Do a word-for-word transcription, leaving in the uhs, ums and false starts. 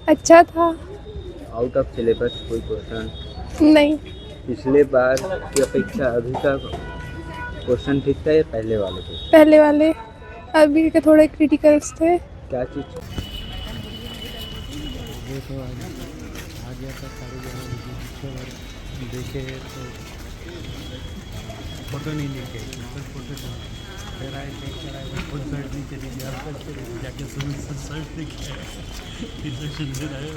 अच्छा था। Out of syllabus कोई क्वेश्चन? नहीं। पिछले बार की अपेक्षा अभी का क्वेश्चन ठीक था या पहले वाले के? पहले वाले। अभी के थोड़े क्रिटिकल्स थे। क्या चीज़? ये तो आज आ गया था साढ़े ग्यारह बजे, पिछले बार देखे तो फोटो नहीं लेके आए, सर फोटो नहीं। फिर आए, चेक कराए, वो खुद सर्च नहीं चली गया, आपका फिर जाके सुबह से सर्च नहीं किया, फिर से सुंदर आए।